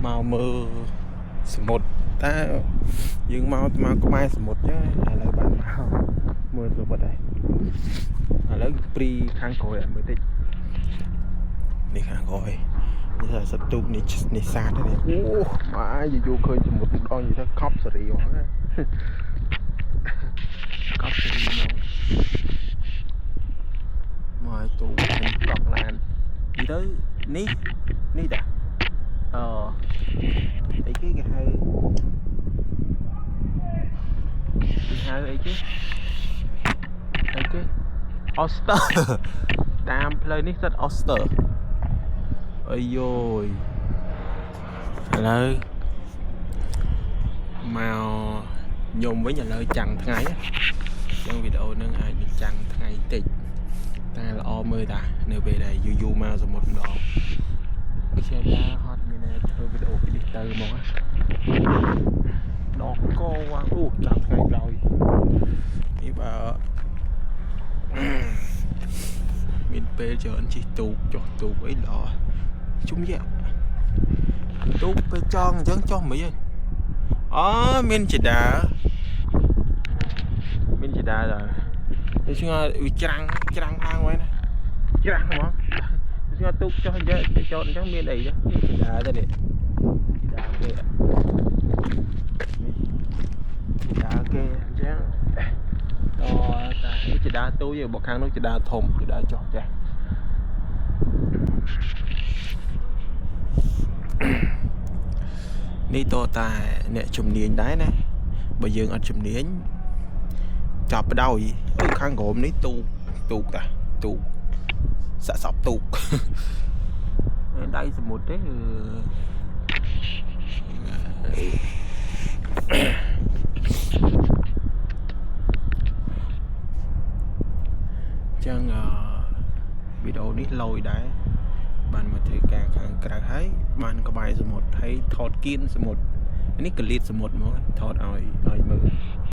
មកមើលសមុទ្រតែយើងមកមកក្បែរសមុទ្រចឹងឥឡូវបានមកមើលសមុទ្រហើយឥឡូវព្រីខាងក្រោយអត់មើលតិចនេះខាងក្រោយនេះថាសត្វទូកនេះនេះសាទនេះអូម៉ាយយូរឃើញសមុទ្រម្ដងនិយាយថាកប់សេរីហ្មងណាកប់សេរីហ្មងមកឲ្យទូកខ្ញុំកង់ឡាននិយាយទៅនេះនេះតាអឺអីគេគេហៅគេហៅអីគេអីគេ Oyster តាមផ្លូវនេះសិត Oyster អាយយយឥឡូវមកខ្ញុំវិញឥឡូវចាំងថ្ងៃអញ្ចឹងវីដេអូនឹងអាចនឹងចាំងថ្ងៃតិចតែល្អមើលតានៅពេលដែលយូរយូរមកសមុទ្រម្ដងខ្ញុំថាហត់មានតែធ្វើវីដេអូពីនេះទៅហ្មងដកកអូចាំថ្ងៃក្រោយនេះបើ មានពេលច្រើនជិះទូកចុះទូកអីល្អជុំយ៉ាទូកពេលចង់អញ្ចឹងចុះមិនហីអូមានចដាមានចដាដែរនេះឆ្ងល់វាច្រាំងច្រាំងឡើងហ្នឹងណាច្រាំងហ្មងឆ្ងល់ទូកចុះអញ្ចឹងចតអញ្ចឹងមានអីទេមានចដាទេនេះចដាគេនេះចដាគេអញ្ចឹងតតែនេះចដាទូចឯងបើខាងនោះចដាធំចដាចុះចេះ នេះតតែអ្នកជំនាញដែរណាបើយើងអត់ជំនាញចាប់បដោយអឺខាងក្រោមនេះទូកទូកតាទូកសាក់សពទូក ដៃសមុទ្រទេគឺចឹងអឺវីដេអូនេះលយដែរបានមកធ្វើការខាងក្រៅហើយបានក្បែរសមុទ្រហើយថតគៀនសមុទ្រនេះកលៀតសមុទ្រហ្មងថតឲ្យឲ្យមើល។